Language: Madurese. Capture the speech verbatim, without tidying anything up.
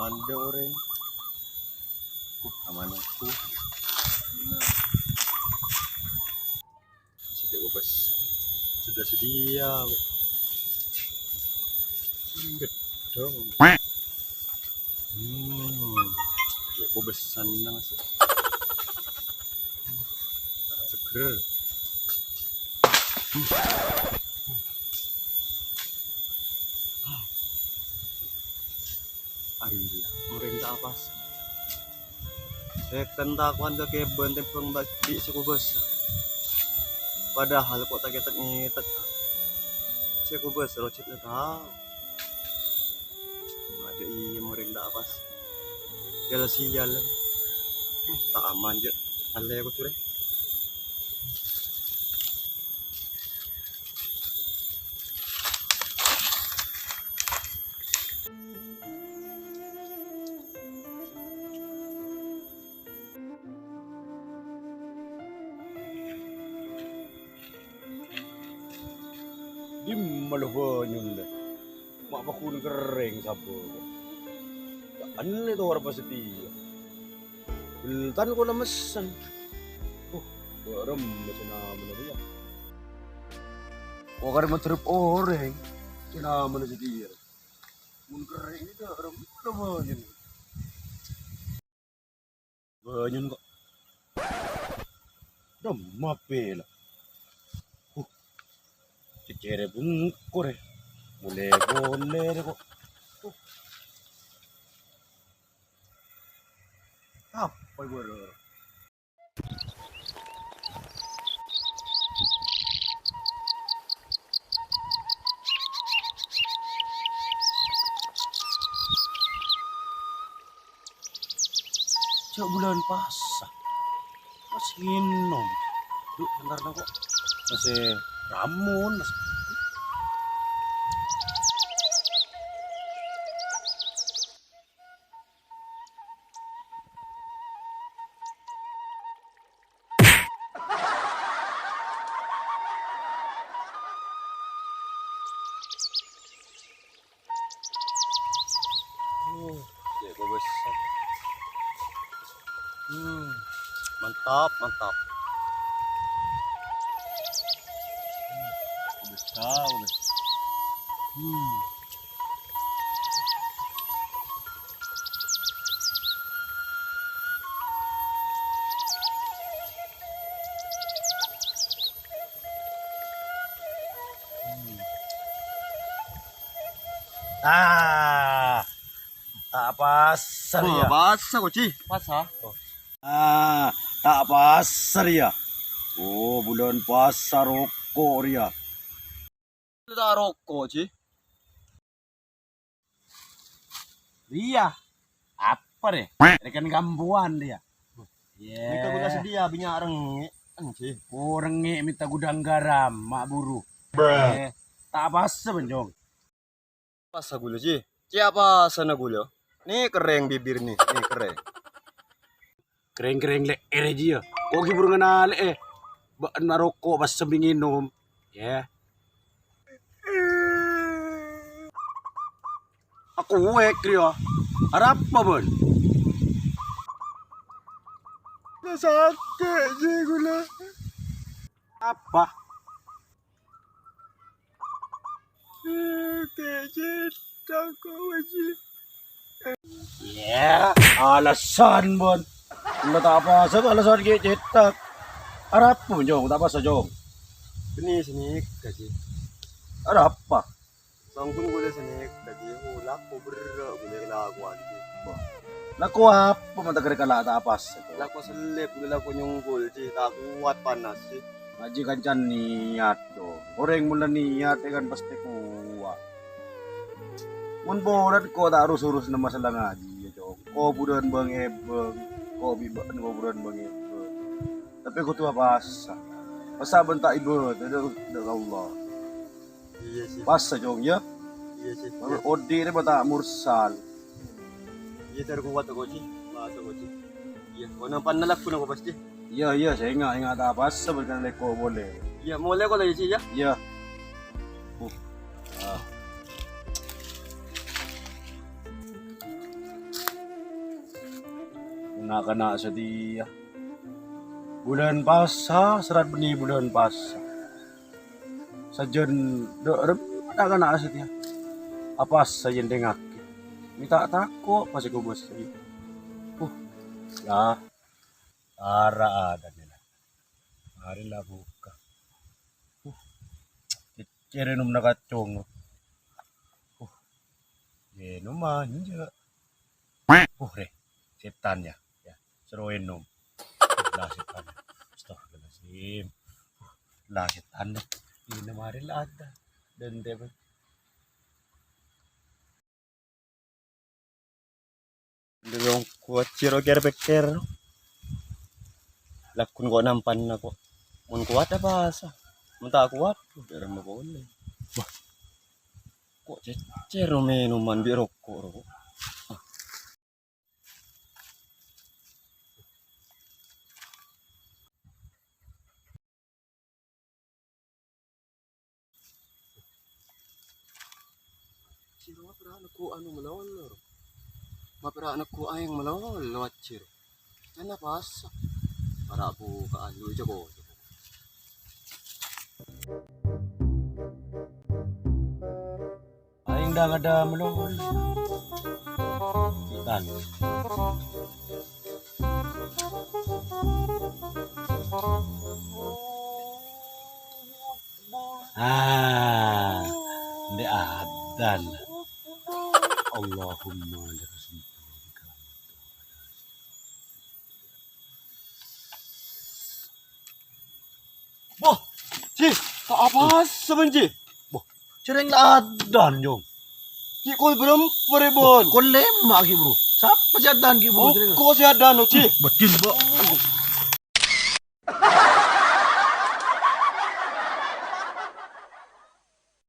Aman dâ' orèng. Uh, aman aku. Sèdhâ kobâsa. Sudah sedia. Gedhong. Hmm. Ya, kobâsa nang sè. Ah, seger. Arèya, orèng ta' apasa. Sèken tako'an ka kèbân tèmbhâng bi' sè kobâsa. Padahal ko' ta' ngètek-ngètek. Sè kobâsa lo' jhât la tao. Adâ' iyâ orèng ta' apasa. Yâ la siyal. Ta' aman, jâ'. Allè kodhu rè. Dimma la bânnyuna? Ma' paghun kerrèng sabâ. Ta' anè tor pasedia. Bhâltan kaulâ messen. Uh, bârem sè namana rèya. Kok arè maderrep orèng sè namana sedia. Mon kerrèng ta' arem la bânnyuna. Bânnyuna kok. Dâ' mappè la. Uh. Cècèrè bungko rè. Molè-molè rè kok. Uh. Apa ibu ro? Jhâ' bulân pasa. Masih ngènom. Dhu, bentar, kok. Masih ramun, masih. Uh, ya, bagus. Hmm, mantap, mantap. Hmm, bagus, bagus. Hmm. Ah, ta' pasa, ya. Pasa, Ko' Ji. Pasa. Ah, ta' pasa, ya. Oh, bulân pasa roko', ya. Ta' roko', Ji. Rèya. Apa rè? Rèken kambuwân rèya. Yè. Nèka kaulâ sedia bânnya' rèngngè', Ji. Oh, rèngngè' mènta gudhâng garam, ma' buru. Bruh. Yè. Ta' pasa, Bânjong. Pasa kaulâ, Ji. Cè' apasana kaulâ? Nè kerrèng bibir nè, nè kerrèng. Kerrèng-kerrèng lè'èrra, Ji, ya. Ko' ghi' buru nganalè'è. Bâ'na roko' pas sambi ngènom. Yè. Aku wèk, Rio. Arapa, bân? Sakè', Ji, kaulâ. Apa? Kejit aku, Ji. Ya, alasan, Bon. Enggak tak apa, alasan kayak cetak. Arapa, Jong, ta' pasa, Jong. Bânnè sè nèka, Ji. Arapa? Sanggun kaulâ sè nèka, Ji. Oh, lako berrâ' kaulâ kalakowan, Ji. Lako apa, mata kere kala ta' pasa, Jong? Lako sellep, kaulâ lako nyonggol, Ji. Ta' kowat panas, Ji. Ngajhi kanca niat, Jong. Orèng mon la niat, ya kan, pastè kowat. Mon polana ko' ta' rus-urusna masalah ngajhi, ya, Jong. Kobhurân bâng-èbâng, ko' bi' bâ'na kobhurân bâng-èbâng. Tapè kodhu apasa. Masa bân ta' ibâdâ dâ', dâ' Allah. Iyâ, Ji. Pasa, Jong, ya? Iyâ, Ji. Iyâ. Odi' rè bâ' ta' mursal. Iyâ, tar kowat, Ko' Ji. Kowat, Ko' Ji. Iyâ, kono panna lagguna, Ko', pastè. Iyâ, iyâ, sènga', ènga' ta' pasa bân kan lèko' polè. Iyâ, molè kaulâ, Ji, ya. Iyâ. Uh. Ah. Na'-kana' satèya. Bulân pasa, sèrrat bânnè bulân pasa. Sajân dâ' remma na'-kana' satèya. Apasa èyendhingngaghi? Mè' ta' tako' pas èkobâsaghi. Uh, la, ara' adâna la. Marè la buka. Uh, cècèr ènomma kacong. Uh, ènomma enjâ'. Uh, rè, sètan yâ. Yâ, soro ènom. La sètan. Astagfirullahaladzim. La sètan. Ina marè la ada. Dan dia Dong kuat siro kèr-pèkkèr. Lakon ko' nampan ko'. Mon kuat apasa? Mon ta' kuat, dâ' remma polè. Wah. Ko' cècèr no menoman bi' roko', roko'. Siro pèra' neggu' anu malolo, ro. Ma' pèra' neggu' aèng malolo, Acir. Ana pasa. Para' buka anu jâ ko. Aèng dâ' ngadâ' malolo. Sètan. Ah, ndè' adan. Allahumma laka sumtu. Boh, Ji, ta' apasa, Ji? Boh, cerrèng la adan, Jong. Ji, kol beremper, Bon. Kol lèma' ghi', Bro. Sapa sè adan ghi', Bro, cerrèng? Ko' sè adan, Ji. Betul, Bo.